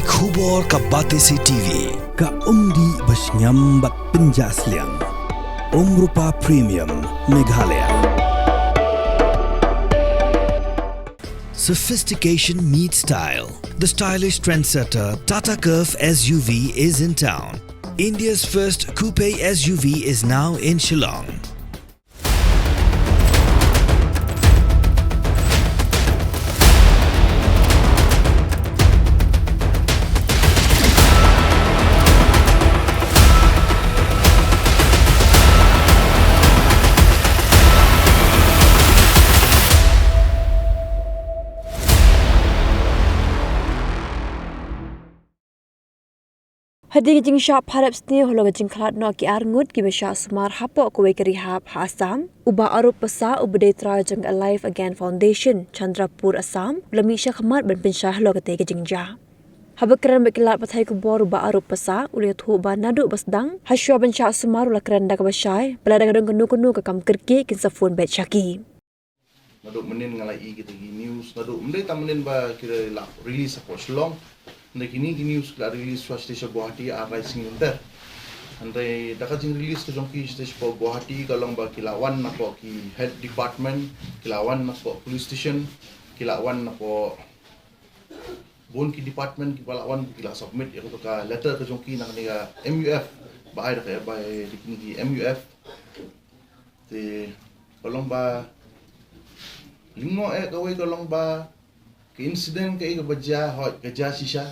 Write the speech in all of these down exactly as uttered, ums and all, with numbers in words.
Khubor ka Batesi T V, ka umdih ba shngiam bad pynjah sliang. Umrupa Premium, Meghalaya. Sophistication meets style. The stylish trendsetter Tata Curvv S U V is in town. India's first coupe S U V is now in Shillong. Hadien ka jingshah pharep sniew halor ka jingkhlad noh ki arngut kiba shah sumar hapoh kawei ka rehab ha Assam, u Bah Arup Passah uba dei trai jong ka Alive Again Foundation, Chandrapur, Assam, u la mih shakhmat ban pynshai halor katei ka jingjia. Haba kren bad ki lad pathai khubor, u Bah Arup Passah u la ïathuh ba naduh ba sdang, hashwa ban shah sumar u la kren da kaba shai ba lada ka don kano kano ka kam kyrkieh kin sa phone beit sha ki. Naduh mynnin nga la ïohi kita ki news, naduh, ym dei tang mynnin ba ki la release hapoh Shillong. Hynrei kine ki news ki la release shuwa shatei sha Guwahati ar lai sngi lynter. Hynrei da ka jingrelease ka jong ki shatei shapoh Guwahati ka long ba ki la wan napoh ki head department, ki la wan napoh police station, ki la wan napoh bun ki department kiba la wan, ki la submit ïa kato ka letter ka jong ki na kane ka M U F, ba ai da ka, ba ai da kine ki M U F. Te ka long ba lyngkhuh eh kawei ka long ba ka incident kaei kaba jia, hooid ka jia shisha.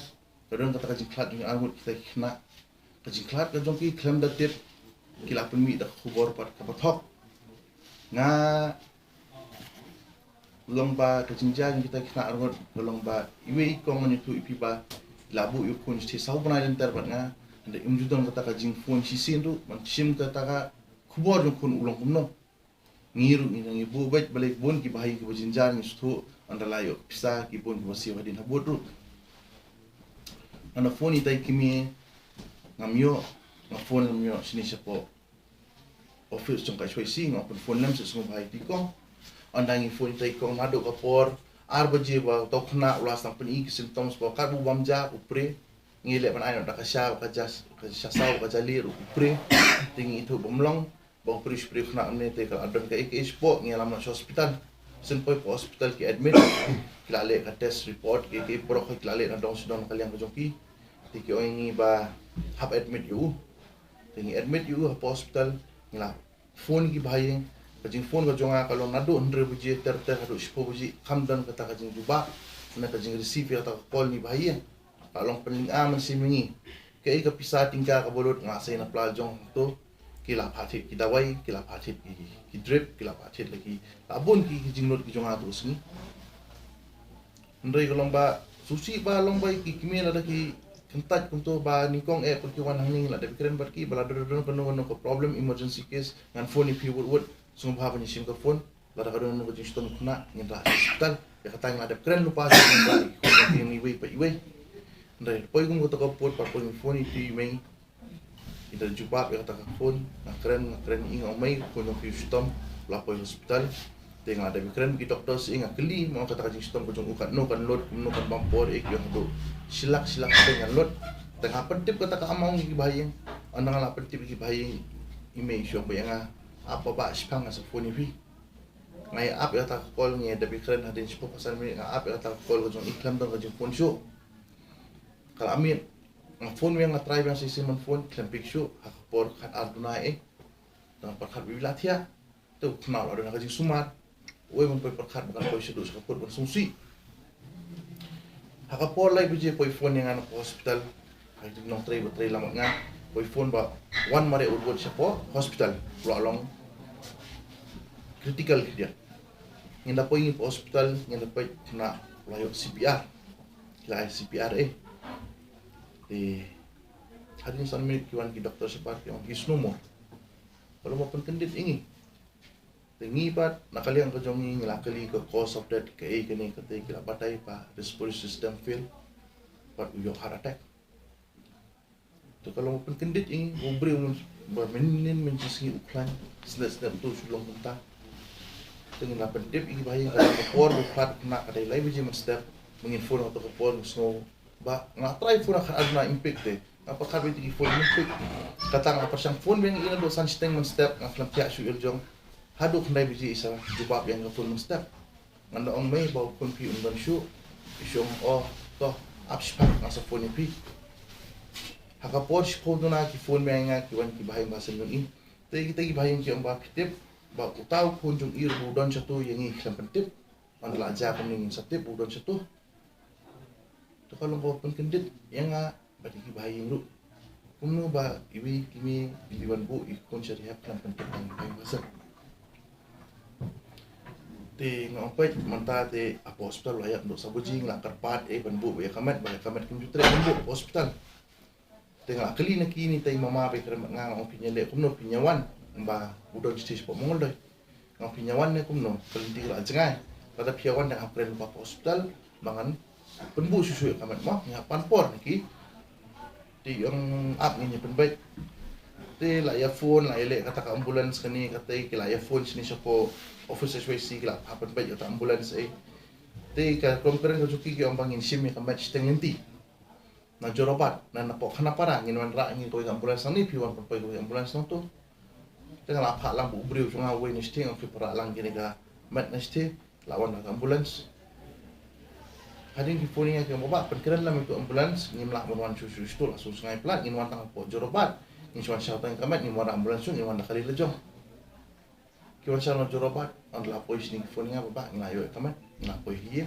Ka don kata ka jingkhlad jong ki arngut kita ki khynnah. Ka jingkhlad ka jong ki khlem da tip, ki la pynmih da ka khubor pat kaba thok. Nga long ba ka jingjia jong kita ki khynnah arngut ka long ba iwei i kong, ngan ïathuh ïa phi ba i la buh ïa u khun shatei saw bnai lynter bad nga. Hynrei ym ju don kata ka jingphone shisien ruh ban shim kata ka khubor jong u khun u long kumno. Ngi ruh ngi nang ïa buh beit, balei bun ki bahaïing kiba jynjar ngi sngewthuh, ynda la ïoh pisa ki bun kiba siew hadien habud ruh. Nga phone ïa itai i kmie, ngam ïoh, nga phone ngam ïoh, shane shapoh office jong ka H Y C, nga pynphone lem seh sngewbha ïa i kong. Ynda ngi phone ïa itai i kong naduh ka por ar baje ba utai u khynnah u la sdang pyni ki symptoms ba katba u bam ja u pre. Ngi leh ban ai noh da ka sha, ka ja, ka sha saw, ka ja lieh ruh u pre. Te ngi ithuh ba ym long ba u pre u pre u khynnah ne, te ka la don kaei kaei shapoh, ngi ïalam noh sha hospital. Shen poi hapoh hospital ki admit, ki la leh ka test report, ki, ki paralok ki la leh na dong sha dong na ka liang ka jong ki. Te ki ong ïa ngi ba hap admit ïa u. Te ngi admit ïa u hapoh hospital, ngi la phone ïa ki bahaïing. Ka jingphone ka jong nga ka long naduh hynriew baje ter ter haduh shiphew baje, kam don kata ka jingjubab ne ka jingreceive ïa kata ka call na i bahaïing. Ka long pynlyngngoh mynsiem ïa ngi. Kaei ka pisa tyngka kaba lut nga sei na pla jong to. Ki la phah thied ki dawai, ki la phah thied ki, ki drip, ki la phah thied la ki, la bun ki, ki jinglut ki jong nga to sngi. Hynrei ka long ba sngewsih ba long ba ki kmie lada ki kyntait kumto ba nyngkong eh pat ki wan hangne, la dep kren bad ki ba lada don kano kano ka problem, emergency case, ngan phone ïa phi wut wut. Sngewbha ban ïa shim ka phone. Lada ka don kano ka jingshitom khynnah, ngin rah sha hospital. Ïa kata ngi la dep kren lypa, ngin rah ïa ki khun jong phi iwei pa iwei. Hynrei poi kum kata ka pud, pat poi phone ïa phi i mei. Ki da jubab ïa kata ka phone, nga kren, nga kren ïa i, nga ong mei, khun jong phi u shitom, la poi hospital. Te nga la dep ïakren bad ki doctor seh, nga kylli, mo, kata ka jingshitom ka jong u katno kan lut, kumno kan bam por, eh, ki ong haduh shi lak, shi lak shiteng kan lut. Te nga pyntip kata ka amount ïa ki bahaïing. Ynda nga la pyntip ïa ki bahaïing i mei, i shu ong beit ïa nga, ap ba bah shipang, nga sa phone ïa phi. Nga ïa ap ïa kata ka call, nga ïa dep ïakren hadien shiphew phew san minit, nga ap ïa kata ka call ka jong i, khlem don ka jingphone shuh. Ka la miet, nga phone biang, nga try biang shisien ban phone, khlem pick shuh. Ha ka por khatar duna eh, dang pyrkhat ba i la thiah. Te u khynnah u la don ha ka jingsumar. Uei ban poi pyrkhat ba kan poi shaduh sha ka pud ban sngewsih. Ha ka por lai baje poi phone ïa nga na ka hospital. Ha ka jingnongtrei ba trei lang bad nga, poi phone ba wan mareh u wut shapoh hospital, u la long critical khyndiat. Ngin da poi ngi hapoh hospital, ngin da peit, khynnah u la ïoh C P R. Ki la ai C P R eh. Te hadien san minit ki wan ki doctor shabar, ki ong he's no more. Ka long ba pynkyndit ïa ngi. Te ngi pat na ka liang ka jong ngi, ngi la kylli ka cause of death kaei kane, kata ki la batai ba respiratory system fail bad u ïoh heart attack. Te ka long pynkyndit ïa ngi, u briew, ba mynnin mynjur sngi u khlaiñ, snet snet u shu long kumta. Te ngi la pyntip ïa ki bahaïing, ka long ka por ba u khlad u khynnah, ka dei lai baje mynstep, ba ngin phone ha kato ka por, ngi sngew Ba nga try phone ha khatar ba ym pick te. Nga pyrkhat ba iti ki phone ym pick. Kata nga pyrshang phone biang ïa i naduh san shiteng mynstep, nga khlem thiah shuh ïa la jong. Haduh khyndai baje i sa jubab ïa nga ka phone mynstep. Ngan da ong, mei, ba u khun phi um don shuh. I shu ong, oh, to, ap shipang, nga sa phone ïa phi. Ha ka por shiphew duna ki phone biang ïa nga, ki wan ki bahaïing bahasan jong i. Te kita ki bahaïing ki ong ba phi tip ba uta u khun jong i ruh ba u don shatu ïa ngi khlem pyntip. Ynda la jia kumne ngin sa tip ba u don shatu. To ka long kaba pynkyndit ïa nga bad ïa ki bahaïing ruh. Kumno ba iwei i kmie i dei ban buh ïa i khun sha rehab khlem pyntip ïa ngi bahaïing bahasan. Te nga ong, peit, mynta te hapoh hospital la ïap naduh saw baje, nga la kyrpad eh ban buh ïa ka met, ba ïa ka met kim ju treh ban buh hapoh hospital. Te nga la kylli na kine, te i mama ba ïakren bad nga, nga ong, phin ïaleh kumno, phin ïawan ba u don shathie shapoh Mawngloin? Nga ong, phin ïawan ne kumno? Ka lynti ka la jngai. Lada phi ïawan, dang hap kren lypa hapoh hospital ba ngan pynbuh shuh shuh ïa ka met mo, ngi hap pan por na ki. Te i ong, ap, ngin ïa pynbeit. Te la ïa phone, la ïaleh kata ka ambulance kane kata, ki la ïa phone shane shapoh office H Y C, ki la hap pynbeit ïa kata ambulance eh. Te ka khlem kren ka jong ki, ki ong ba ngin shim ïa ka met shiteng lynti na Jorabat, na, napoh Khanapara, ngin wanrah ïa ngi kawei ka ambulance nangne, phi wan pynpoi kawei ka ambulance nangto. Te nga la phah lang bad u briew jong nga uwei na shatei, nga ong, phi pynrah lang kine ka met na shatei, la wan da ka ambulance. Hadien ki phone ïa nga ki ong, bah, pynkren lem ïa ka ambulance, ngim lah ban wan shuh shuh shatu, la shu sngew palat, ngin wan tang hapoh Jorabat, ngin shu wan shaw tang ïa ka met, ngin wanrah ambulance shuh, ngin wan da kali la jong. Ki wan sha na Jorabat, ynda la poi shane ki phone ïa nga, bah, bah, ngi la ïoh ïa ka met, ngi la poi hi ïa.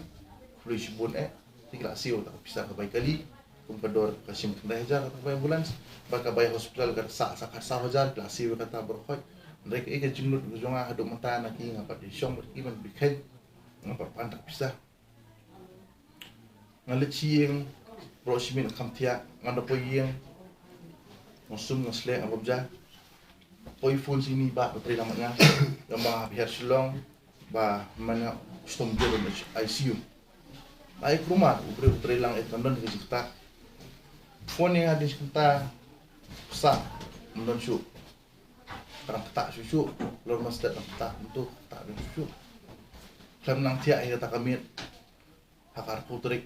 Khublei shibun eh. Te ki la siew kata ka pisa ka bai kali, kum ka dor ka shim khyndai hajar kata ka bai ambulance, bad ka bai hospital ka sah sa khatsaw hajar, ki la siew ïa kata baroh khoit. Hynrei kaei ka jinglut ka jong nga haduh mynta na ki, nga pat ïashong bad ki ban bit kheiñ, nga pat pan da ka pisa. Nga leit sha ïing, baroh shi miet nga kham thiah, nga da poi ïing. Nga sum, nga sleh, nga bam ja. Poi phone shane, bah, ba trei lang bad nga. Nga ong ba nga hap hiar Shillong, ba man nga shitom jur ha I C U. Ba ai kulmar, u briew u trei lang eh, kam don ka jingktah. Phone ïa nga dei shi kynta, pisa ym don shuh. Ka dang ktah shuh shuh, lor mynstep dang ktah, mynta ktah dang shuh shuh. Khlem nang thiah hi kata ka miet. Ha ka arphew tarik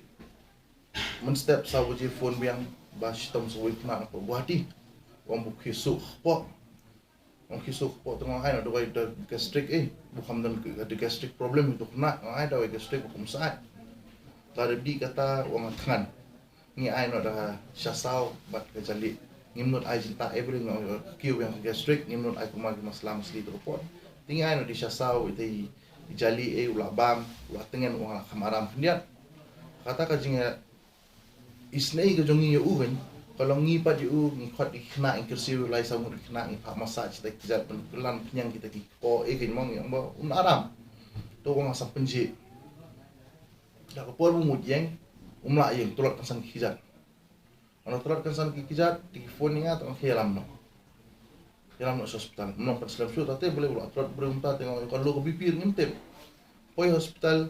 mynstep saw baje phone biang ba shitom sa uwei u khynnah napoh Guwahati. U ong ba u khie suh kpoh. U ong khie suh kpoh, te nga ong ai noh dawai da gastric eh. Ba kham don ka, da gastric problem uto u khynnah, nga ong ai dawai gastric ba kum sah. Lada dih kata, u ong thngan. Ngi ai noh da sha saw bad ka jali. Ngim nud ai jingtah eh, balei, nga ong, ka kiew biang ka gastric, ngim nud ai kumba ki masala masli to ka por. Te ngi ai noh da sha saw, ita i jali eh, u la bam, u la tngen, u la kham aram khyndiat. Kata ka jing, eh, isynei ka jong ngi ïa u kein, ka long ngi pat ïa u, ngi khot ïa ki khynnah, ngi kyrsiew ïa u, lai saw ngut ki khynnah, ngi phah massage kita ki jait pynkylla pynïang kita ki kpoh eh kein mo, ngi ong ba un aram. To u ong nga sa pynjhieh. Da ka por ba u mut ïeng, um lah ïeng, tlot kynsan ki kjat. Haba tlot kynsan ki kjat, te ki phone ïa nga, te nga ong, ïalam noh. Ïalam noh sha hospital. Ym long pynslem shuh, te balei u la tlot briew mynta, te nga ong, ka low ka B P ruh ngim tip. Poi hospital,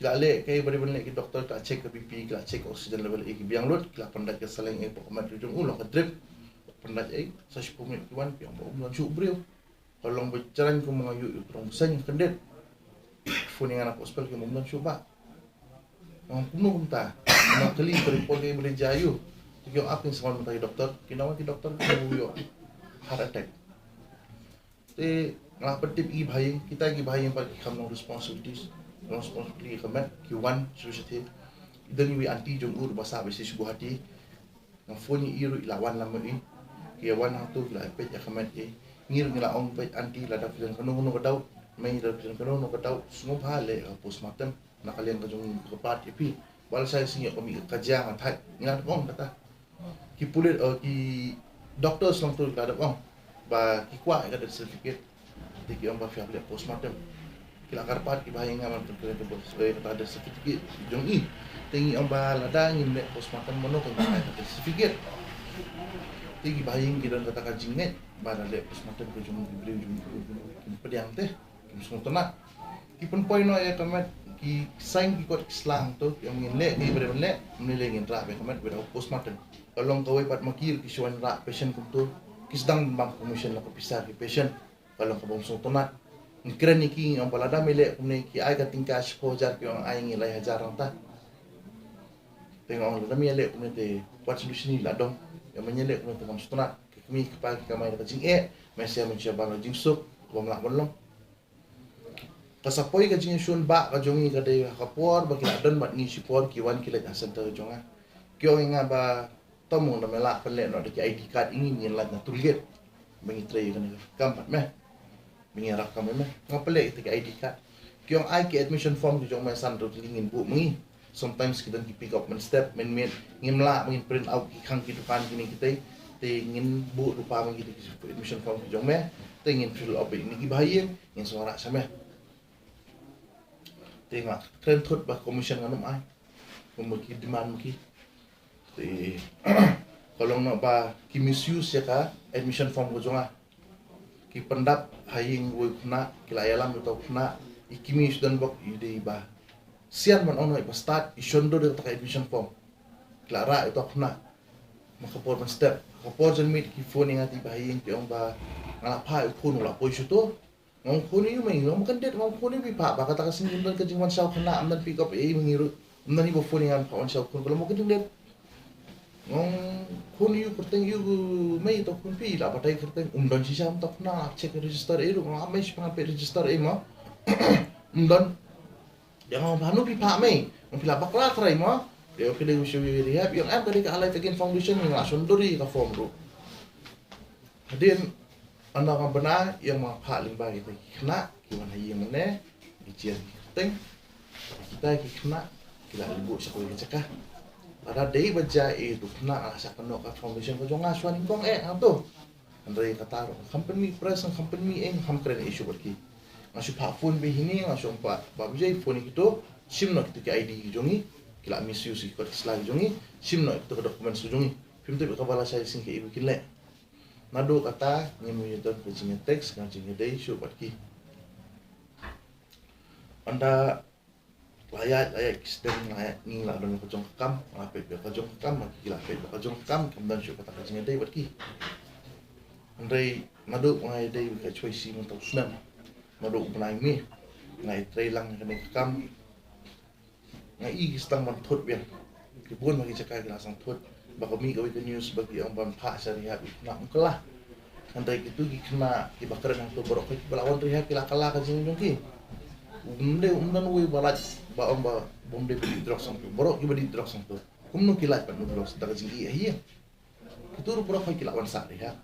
ki la leh kaei ba dei ban leh ki doktor, ki la check ka B P, ki la check oxygen level eh, ki biang lut, ki la pyndait ka saline eh hapoh ka met ka jong u, long ka drip. Pyndait eh, sa shiphew minit ki wan, ki ong ba um don shuh u briew. Ka long ba jrang kumba nga ïoh ïa u trong bseiñ kyndit. Phone ïa nga na hospital, ki ong ba um don shuh bah. Nga ong kumno kumta? Nga kylli ka report kaei ba la jia ïa u. Te ki ong ap, ngin sa wan bynta ki doktor. Ki wan ki doktor, ki ong u ïoh heart attack. Te nga la pyntip ïa ki bahaïing, kita ki bahaïing pat ki kham long responsibilities, long responsibility ka met, ki wan sha shatei. Ki don iwei i aunty jong u ruh ba sah ba sha Guwahati. Nga phone ïa i ruh, i la wan lam ma i. Ki ïa wan hangto, ki la peit ïa ka met i. Ngi ruh ngi la ong, peit aunty, lada phi don kano kano ka doubt, mei, lada phi don kano kano ka doubt, sngewbha leh ka postmortem na ka liang ka jong ngi, kyrpad ïa phi. Ba lashai sngi ïoh ka mih ka jia, nga thait. Ngi la dep ong kata. Ki pulit, eh, ki doctors long to ki la dep ong ba ki kwah ïa ka death certificate. Te ki ong ba phi hap leh postmortem. Ki la kyrpad ki bahaïing nga ban pynkhreh ïa ka, eh, kata death certificate jong i. Te ngi ong ba lada ngim leh postmortem, mano kan ai ka death certificate? Te ki bahaïing ki don kata ka jingngeit ba lada leh postmortem ka jong ki briew jong ki, ki pdiang te kim sngewtynnat. Ki pynpoi noh ïa ka met, ki sign ki kot ki sla hangto, ki ong ngin leh, ki ba dei ban leh, ym lei lei ngin rah beit ka met without postmortem. Ka long kawei pat ma ki ruh ki shu wanrah patient kumto, ki sdang ban bam commission la ka pisa ki patient. Ka long kaba ym sngewtynnat. Ngi kren ïa ki, ngi ong ba lada me leh kumne, ki ai ka tyngka shiphew hajar, ki ong ai ngi lai hajar nangta. Te nga ong lada me ïaleh kumne te wat solution hi la dong. Ïa me ïaleh kumne te ngam sngewtynnat. Ka kmie ka kpa ki kamai da ka jingeh, me sha me sha ban long jingsuk, bym lah ban long. Ka sa poi ka jingïashun ba ka jong ngi ka dei ha ka por ba ki la don bad ngi shipor ki wan ki leit ha center ka jong nga. Ki ong ïa nga ba Tom, mo, na me lah pynleh noh da ki I D card ïa ngi, ngin lait na toll gate ba ngi trei ïa kane ka kam bad me. Ba ngi ïarap kam bad me. Nga pynleh ïa ki I D card. Ki ong ai ki admission form ki jong me san tylli, ngin buh ma ngi. Sometimes ki don ki pick up mynstep mynmiet, ngim lah ba ngin print out ki khang ki dukan kine kitei. Te ngin buh lypa ma ngi ki admission form ki jong me. Te ngin fill up ïa kine kiba ha ïing, ngin sa wanrah sha me. Te nga kren thut ba commission ngan ym ai. Kumba ki demand ma ki. Te ka long noh ba ki misuse ïa ka admission form ka jong nga. Ki pyndap ha ïing uwei u khynnah, ki la ïalam ïa uta u khynnah, i kmie shu don bok, i dei ba sian ban ong noh, i ba stad, i shon dur ïa kata ka admission form. Ki la rah ïa uta u khynnah. Ma ka por mynstep, ka por janmiet ki phone ïa nga te ba ha ïing, ki ong ba nga la phah ïa u khun, u la poi shuh to. Nga ong khun ïa u mei, nga ong ba kan dei, nga ong khun ïa u, phi phah ba kata ka sngi ym don ka jingwan sha u khynnah, ym don pick up ei ma ngi ruh. Ym don iba phone ïa nga phah wan sha u khun, ka long ba kan dei. Nga ong khun ïa u kyrteng ïa u mei, to khun phi, la batai kyrteng, ym don shisha, ym, to khun, la check register ei ruh, nga ong mei, shi pang phi register ei mo. Ym don. Ïa nga ong ba hanu phi phah mei, nga ong phi la bakla trai mo. Ïa, okay, dei u shu rehab, ïa, em, ka dei ka Alive Again Foundation, nga la shon dur ïa ka form ruh. Hadien ynda nga bna, ïa, ma phah lyngba kita ki khynnah ki wan ha ïing mynne, ki jia ki kyrteng. Kita ki khynnah ki la leit buh sha kawei ka jaka. Lada dei ba jia ei tu khynnah, nga la shah kynnoh ka foundation ka jong nga shuwa nyngkong eh, hangto. Hynrei kata ruh ngam pynmih press, ngam pynmih ei, ngam kren ei shuh bad ki. Nga shu phah phone beit hynne, nga shu ong ba, ba bjai phone ïa kito, shim noh kito ki I D ki jong ngi, ki la misuse ïa ki kot ki sla ki jong ngi, shim noh kito ki documents ki jong ngi. Phim tip ïa kaba lashai shisien kaei ba kin leh. Naduh kata ngim ïoh don ka jingïatext, ka jingïadei shuh bad ki. Ynda la ïaid, la ïaid ki sdang, la ïaid, ngi la don ka jong ka kam, la peit ka jong ka kam, ki la peit ka jong ka kam, kam don shuh kata ka jingïadei bad ki. Hynrei naduh nga ïadei bad ka H Y C mynta u snem, naduh u bnai May, nga ïatrei lang ïa kane ka kam. Nga i ki sdang ban thut biang. Ki bun ma ki jaka ki la sdang thut. Ba ka mih kawei ka news ba ki ong ban phah sha rehab ïa ki khynnah, ym kylla. Hynrei kito ki khynnah kiba kren hangto baroh ki ba la wan rehab ki la kylla ka jingim jong ki. Ym dei, ym don uwei ba lait ba ong ba ym dei ba dih drugs hangto. Baroh kiba dih drugs hangto. Kumno ki lait ban dih drugs da ka jingïohi ïa. Kito ruh baroh ki la wan sah rehab.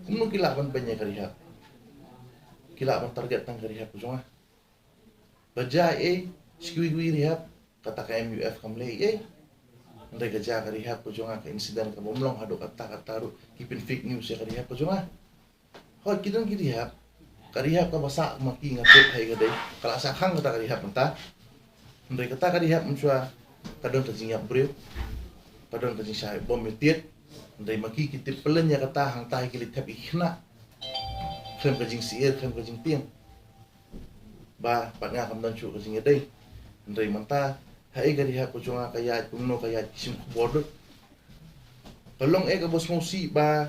Kumno ki lah ban beiñ ïa ka rehab? Ki lah ban target tang ka rehab ka jong nga. Ba jia ei, sha kiwei kiwei rehab, kata ka M U F kam leh ei. Hynrei ka jia ka rehab ka jong nga, ka incident ka bym long haduh katta katta ruh ki pyn fake news ïa ka rehab ka jong nga. Hooid, ki don ki rehab, ka rehab kaba sah ma ki nga tip ha ei ka dei, ka la sah khang kata ka rehab mynta. Hynrei kata ka rehab mynshuwa ka don ka jingïap briew, ka don ka jingshah bom ïa tied. Hynrei ma ki ki tip pyllein ïa kata, hangta hi ki leit thep ïa ki khynnah. Khlem ka jingsyier, khlem ka jingtieng. Ba pat nga kam don shuh ka jingïadei. Hynrei mynta ha ei ka rehab ka jong nga ka ïaid kumno ka ïaid ki shim khubor lut. Ka long eh kaba sngewsih ba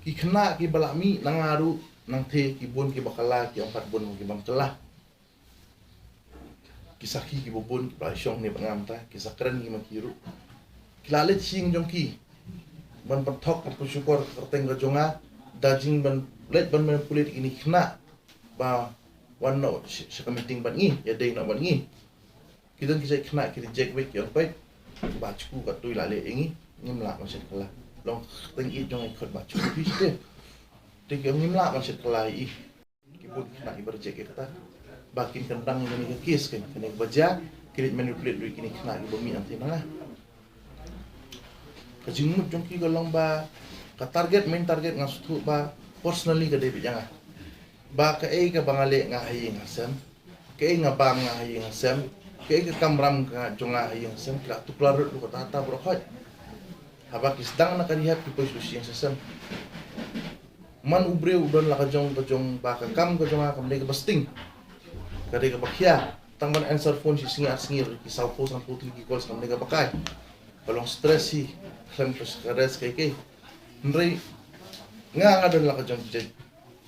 ki khynnah kiba la mih na nga ruh nangtei ki bun kiba kylla, ki ong pat bun kiba ym kylla. Ki sakhi kiba bun kiba la shong ne ba nga mynta ki sa kren ngi ma ki ruh. Ki la leit sha ïing jong ki ban pynthok ban pynshukor ka kyrteng ka jong nga da jing ban leit ban manipulate ïa kine ki khynnah ba wan noh sha, sha ka meeting bad ngi, ïadei noh bad ngi. Ki don ki jait khynnah ki reject beit, ki ong peit Bah Sku katto i la leh ïa ngi, ngim lah ban shet kylla. Long kyrteng ïeit jong nga i khot Bah Sku phi shatei. Te ki ong ngim lah ban shet kylla ïa i. Ki bun ki khynnah kiba reject ïa kata. Ba kin kyndang ïa kane ka case, kane, kane kaba jia, ki leit manipulate ruh ïa kine ki khynnah kiba mih nangtei na nga. Ka jingmut jong ki ka long ba ka target, main target nga sngewthuh ba personally ka dei beit ïa nga. Ba kaei kaba nga leh nga ha ïing ha sem, kaei nga bam nga ha ïing ha sem, kaei ka kamram ka jong nga ha ïing ha sem, ki la tuklar lut ruh kata kata baroh khoit. Haba ki sdang na ka rehab ki poi sha ïing sha sem. Man u briew u don la ka jong ka jong ba ka kam ka jong nga kam dei kaba sting. Ka dei kaba khia. Tang ban answer phone shi sngi ar sngi ki saw phew san phew tylli ki calls kam dei kaba kai. Ka long stress hi, khlem ka rest kai kai. Hynrei nga nga don la ka jong jing,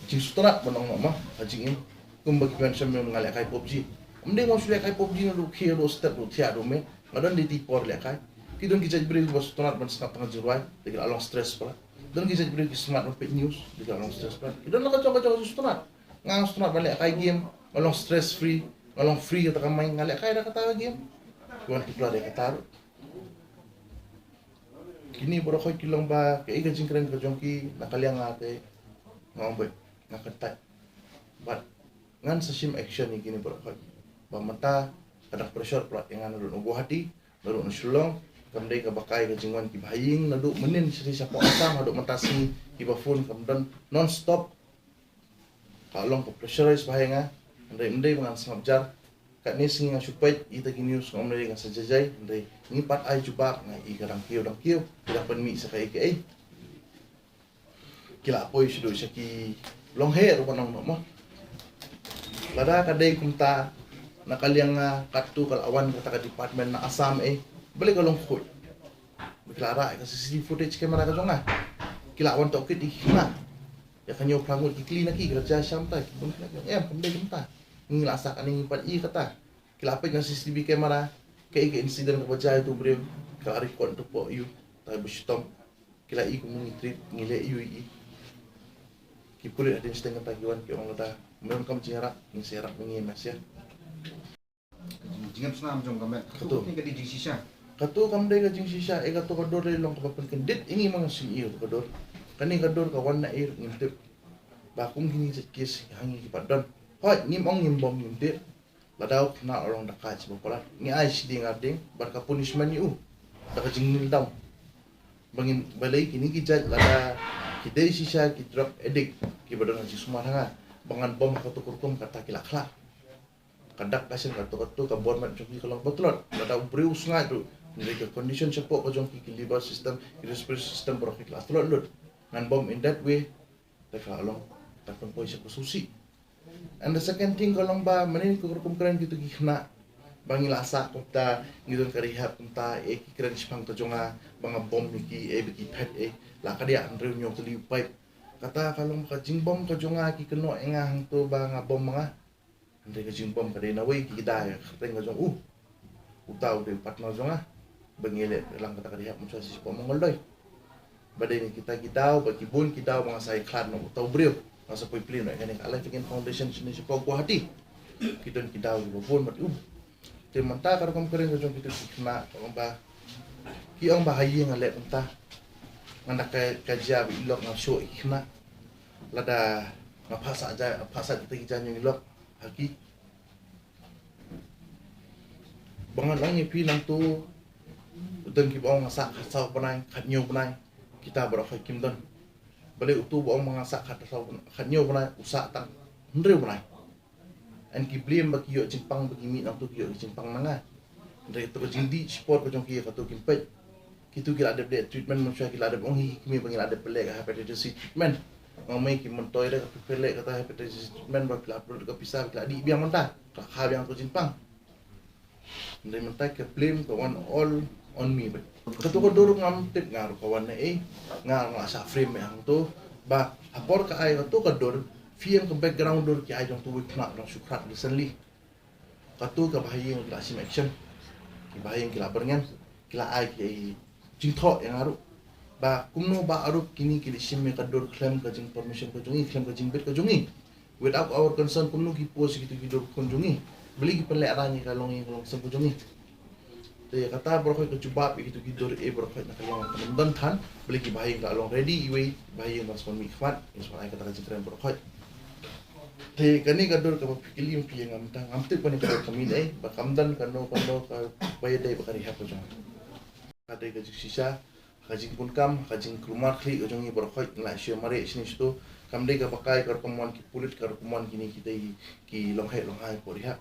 jingsngewtynnat ban ong noh ma ha jingim. Kumba ki mention mynne nga lehkai PUBG. Ym dei mo shu lehkai PUBG naduh khie ruh step ruh thiah ruh me. Nga don dei ti por lehkai. Ki don ki jait briew kiba sngewtynnat ban sngap tang ka jingrwai, te ki la long stress palat. Don ki jait briew ki sngewtynnat ban peit news, te ki la long stress palat. Ki don la ka jong ka jong ka sngewtynnat. Nga sngewtynnat ban lehkai game, nga long stress free, nga long free kata ka mind, nga lehkai da kata ka game. Ki wan ki pla da kata ruh. Kine baroh khoit ki long ba kaei ka jingkren ka jong ki na ka liang nga te nga ong beit nga kyntait. Bad ngan sa shim action ïa kine baroh khoit. Ba mynta ka dang pressure palat ïa nga naduh na Guwahati, naduh na Shillong. Kam dei kaba kai ka jingwan kiba ha ïing naduh mynnin sha sha pok Assam haduh mynta sngi, kiba phone kam don non stop. Ka long ka pressurize bha ïa nga. Hynrei ym dei ba ngan sngap jar. Katne sngi nga shu peit ïa kita ki news, nga ym dei ngan sa jajai, hynrei ngi pat ai jubab, nga i ka dang kiew dang kiew, ki dang pynmih sa kaei kaei. Ki la poi shaduh sha ki long heh ruh ban ong noh mo. Lada ka dei kumta, na ka liang nga katto ka la wan kata ka department na Assam eh, balei ka long khuid? Ba ki la rah ïa ka C C T V footage camera ka jong nga. Ki la wan tohkit ïa ki khynnah. Ïa ka hynñiew phra ngut ki kli na ki, ki la jia sha mynta, ki bun khynnah ki ong em, kam dei kumta. Ngi la sah kane ngi pat i kata. Ki la peit na C C T V camera, kaei ka incident kaba jia ïa uto u briew, ka la record to pok ïa u, tai ba shitom. Ki la i kumno ngi treat, ngi leh ïa u ïa i. Ki pulit hadien shiteng kata ki wan ki ong lada ym donkam jingïarap, ngin sa ïarap ngi ïa mess ïa. Jingem snam jong ka met. Kato. Kato. Ni ka dei jingshisha. Kato kam dei ka jingshisha, eh, kato ka dur dei long kaba pynkyndit ïa ngi ma nga sngewthuh ïa kato ka dur. Kane ka dur ka wan na ei ruh ngim tip. Ba kum kine ki case ha ngi ki pat don. Hooid, ngim ong ngim bom ngim tip. Lada u khynnah u long da ka jingpyllait, ngi ai shiteng ar dieng bad ka punishment ïa u da ka jingkneel down. Ba ngin, balei kine ki jait lada ki dei shisha ki drug addict kiba don ha jingsumar ha nga, ba ngan bom ha kato ka rukom, kata ki la khlad. Ka dak ka shen kato kato ka bor met jong ki ka long ba tlot. Lada u briew u sngaid ruh, hynrei ka condition shapoh ka jong ki, ki liver system, ki respiratory system baroh ki la tlot lut. Ngan bom in that way, te ka long ka pynpoi sha ka sngewsih. And the second thing ka long ba mynnin ka rukom kren kito ki khynnah ba ngi la sah kumta, ngi don ka rehab kumta, eh, ki kren shaphang ka jong nga ba nga bom ïa ki, eh, ba ki phet, eh, la ka diah hynriew hynñiew tylli u paip. Kata ka long ba ka jingbom ka jong nga, ki kynnoh ïa nga hangto ba nga bom ma nga. Hynrei ka jingbom ka dei na uwei ki kda ïa ka kyrteng ka jong u. Uta u dei u partner jong nga. Ba ngi leh lang kata ka rehab mynshwa shapoh Mongoldoid. Ba dei na kita ki daw, ba ki bun ki daw ba nga sa ïakhlad na uta u briew. Nga sa poi plie na kane ka Alive Again Foundation shane shapoh Guwahati. Ki don ki daw kiba bun bad u. Te mynta ka rukom kren ka jong kito ki khynnah ka long ba, ki ong ba ha ïing nga leh kumta. Nga da ka, ka jia ba i lok nga shoh ïa ki khynnah. Lada nga phah sah ja, phah sah kita ki jaiñiong i lok ha ki. Ba ngan ong ïa phi nangto, don kiba ong nga sah khatsaw bnai, khathynñiew bnai, kita baroh khoit kim don. Balei uto ba ong ba nga sah khatsaw bnai, khathynñiew bnai, u sah tang hynriew bnai. And ki blame ba ki ïoh jingpang, ba ki mih nangto ki ïoh ki jingpang na nga. Hynrei kato ka jingdih shipor ka jong ki ïa kato kim peit. Kito ki la dep leh treatment mynshwa, ki la dep ong hi ki kmie ba ngi la dep pynleh ka hepatitis C treatment. Nga ong mei ki myntoi da ka phi pynleh kata hepatitis C treatment ba phi la upload ka pisa, phi la dih biang mynta, ka la kha biang ka jingpang. Hynrei mynta ka blame ka wan all on me. Kato ka dur ngam tip nga ruh ka wan na ei, nga nga sa frame me hangto. Ba ha por ka ai kato ka dur, phi ïoh ka background dur ki ai jong uto u khynnah ba dang shu khlad recently. Kato kaba ha ïing ki la shim action. Kiba ha ïing ki la byrngem, ki la ai ki jingthoh ïa nga ruh. Ba kumno ba aruh kine ki la shim ïa ka dur khlem ka jing permission ka jong ngi, khlem ka jingbit ka jong ngi. Without our consent kumno ki post kito ki dur khun jong ngi. Balei ki pynlehrain ïa ka longïing longsem ka jong ngi. Te kata baroh khoit ka jubab ïa kito ki dur eh baroh khoit na ka liang ka ym don than. Balei kiba ha ïing ka la long ready iwei, ba ha ïing ban sngewmih khmat, ïa sngewmih ai kata ka jingkren baroh khoit. Te kane ka dur kaba phi kylli phi ïa nga mynta, ngam tip kane ka dur ka mih ei, ba kam don kano kano kaba ïadei bad ka rehab ka jong nga. Ka dei ka jingshisha, ka jingbunkam, ka jingkulmar khlieh ka jong ngi baroh khoit, ngi la shu mareh shane shato. Kam dei kaba kai ka rukom wan ki pulit, ka rukom wan kine kitei ki longheh longhai hapoh rehab.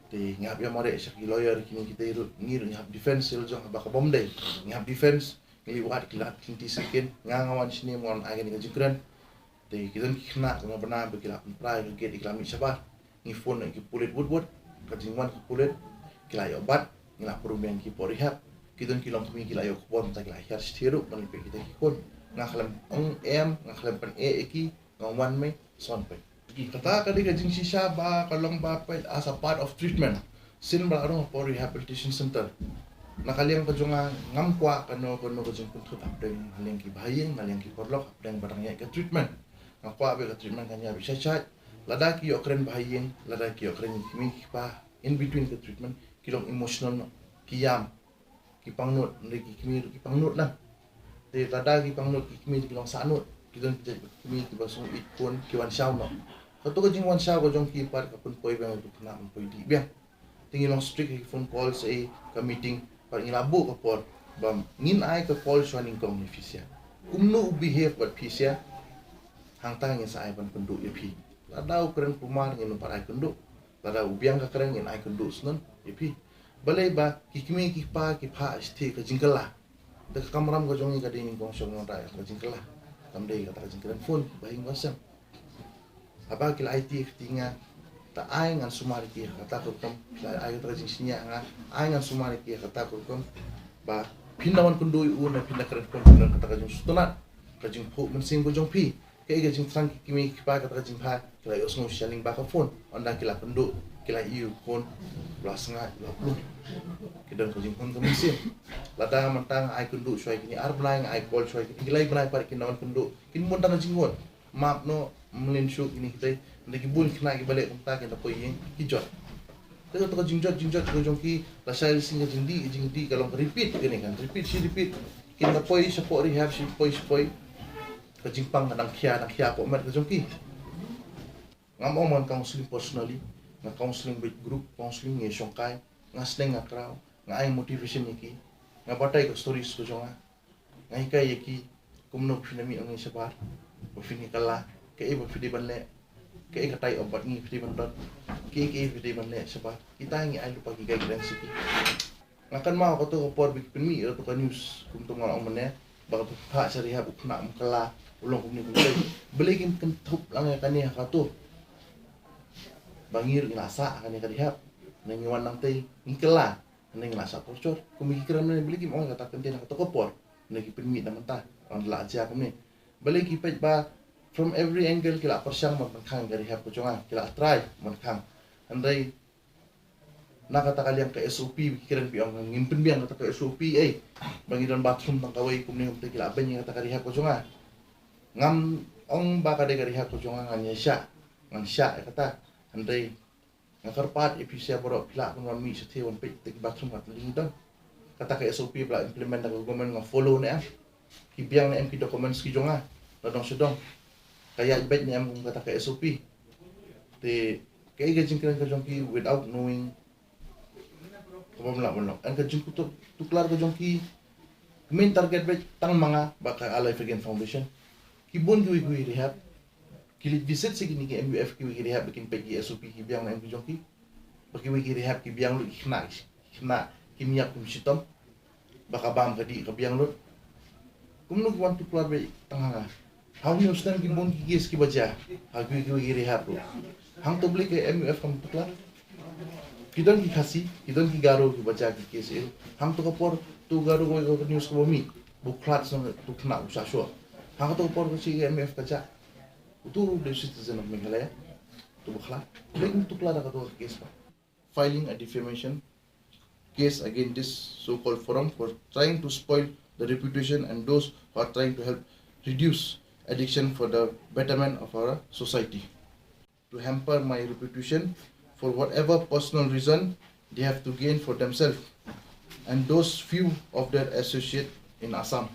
Te ngi hap ïa mareh sha ki lawyer kine kitei ruh, ngi ruh ngi hap defense, sha la jong haba ka bom dei. Ngi hap defense, ngi leit wad ki lad ki lynti syrkin, nga nga wan shane, nga wan ai kane ka jingkren. Te ki don ki khynnah ka nga bna ba ki la pynpra ïa ka gate, ki la mih shabar. Ngi phone ïa ki pulit wut wut, ka jingwan ki pulit, ki la ïoh bat, ngi la pynrung biang ki hapoh rehab. Ki don ki longkmie ki la ïoh khubor mynta ki la hiar shithi ruh ban leit peit kita ki khun. Nga khlem ong em, nga khlem pyneh ïa ki, nga wan mei, sa wan peit. Kata ka dei ka jingshisha ba ka long ba peit as a part of treatment. Sien ba la rung hapoh rehabilitation center. Na ka liang ka jong nga ngam kwah kano kano ka jingpynthut hapdeng na liang ki bahaïing, na liang ki paralok hapdeng ba dang ïaid ka treatment. Nga kwah ba ka treatment kan ïa bit shai shai. Lada ki ïoh kren bahaïing, lada ki ïoh kren ki kmie ki kpa, in between ka treatment ki long emotional noh, ki ïam, ki pangnud, hynrei ki kmie ki pangnud lang. Te lada ki pangnud ki kmie ki long sahnud, ki don ki jait kmie kiba sngewbha ïeit khun ki wan shaw noh. Kato ka jingwan shaw ka jong ki pat ka pynpoi biang ïa u khynnah, pynpoi dih biang. Te ngi long strict ha ki phone calls, eh, ka meeting, pat ngi la buh ka por ba ngin ai ka call shuwa nyngkong ïa phi sha. Kumno u behave bad phi sha, hangta ngin sa ai ban kynduh ïa phi. Lada u kren kulmar ngin ym pat ai kynduh. Lada u biang ka kren ngin ai kynduh syndon ïa phi. Balei ba ki kmie ki kpa ki phah shithi ka jingkylla. Te ka kamram ka jong ngi ka dei nyngkong shong nong da ka jingkylla. Kam dei kata ka jingkren phone bahaïing bahasem. Haba ki la aiti ka ti nga, ta ai ngan sumar ïa ki ha kata ka rukom, ki la ai kata ka jingsngew ïa nga, ai ngan sumar ïa ki ha kata ka rukom. Ba phin da wan kynduh ïa u ne phin da kren phone, phin da kata ka jingsngewtynnat, ka jingphuh mynsiem ka jong phi. Kaei ka jingthrang ki kmie ki kpa kata ka jingpha, ki la ïohsngew sha lyngba ka phone. Ynda ki la kynduh, ki la ïohi u khun u la sngaid, u la plung. Ki don ka jinghun ka mynsiem. Lada mynta nga ai kynduh shuwa ïa kine ar bnai, nga ai call shuwa ïa kine lai bnai pat kin da wan kynduh, kin bun tang ka jinghun. Map noh, mlien shuh kine kita. Ynda ki bun khynnah kiba leh kumta kin da poi ïing ki jot. Te kato ka jingjot, jingjot ka jong ki, lashai lasing ka jingdih, ka jingdih ka long ka repeat kane kan, repeat shi repeat. Kin da poi shapoh rehab, shi poi, shi poi. Ka jingpang ka dang khia, dang khia hapoh met ka jong ki. Ngam ong ba ngan counselling personally, nga counselling bad group counselling, nga shongkai, nga sneng nga kraw, nga ai motivation ïa ki, nga batai ka stories ka jong nga, nga hikai ïa ki kumno phin da mih ïa ngi shabar, ba phin ïa kylla, kaei ba phi dei ban leh, kaei ka tai of bat ngi phi dei ban don, kaei kaei phi dei ban leh shabar. Kita ngi ai lypa ki guidelines ïa ki. Nga kynmaw kato ka por ba ki pynmih ïa kato ka news kumto nga la ong mynne ba ka phah sha rehab u khynnah um kylla u long kumne kumne. Balei kim kynthup lang ïa kane ha kato ba ngi ruh ngi la sah ha kane ka rehab ne ngi wan nangtei ngi kylla ne ngi la sah torture. Kumne ki kren mynne balei kim ong ïa kata kyntien ha kato ka por ne ki pynmih na mynta wan la jia kumne. Balei ki peit ba from every angle ki la pyrshang ban pynkhang ïa ka rehab ka jong nga, ki la try ban khang. Hynrei na kata ka liang ka S O P, ki kren phi ong ngin pynbiang kata ka S O P, eh, ba ngi don bathroom tang kawei kumne kumte, ki la beiñ ïa kata ka rehab ka jong nga. Ngam ong ba ka dei ka rehab ka jong nga ngan ïa shah, ngan shah ïa kata. Hynrei nga kyrpad ïa phi sha baroh phi lah ban wan mih shatei wan peit te ki bathroom kat lynti don. Kata ka S O P ba la implement da ka government nga follow ne em. Ki biang ne em ki documents ki jong nga na dong sha dong. Ka ïaid beit ne em kum kata ka S O P. Te kaei ka jingkren ka jong ki without knowing. Ka bym lah ban long. Yn ka jingkutuk tuklar ka jong ki. Main target beit tang ma nga bad ka Alive Again Foundation. Ki bun kiwei kiwei rehab. Ki leit visit sha kine ki M U F kiwei ki rehab ba kin peit ki S O P ki biang ne em ki jong ki. Ba kiwei ki rehab ki biang lut ki khynnah, ki khynnah kim ïap kim shitom. Ba ka bam ka dih ka biang lut. Kumno ki wan tuklar beit tang ha nga. Ha une u snem ki bun ki case kiba jia ha kiwei kiwei ki rehab ruh. Hangto balei ka M U F kam tuklar? Ki don ki Khasi, ki don ki Garo kiba jia ki case eh. Hangto ka por to Garo kawei ka news kaba mih ba u khlad shnong, to khynnah u shah shuh. Hangto ka por ka shi ka M U F ka jia. Uto u dei citizen of Meghalaya. To ba khlad. Balei kim tuklar da kato ka case ba? Filing a defamation case against this so-called forum for trying to spoil the reputation and those who are trying to help reduce addiction for the betterment of our society. To hamper my reputation for whatever personal reason they have to gain for themselves and those few of their associate in Assam.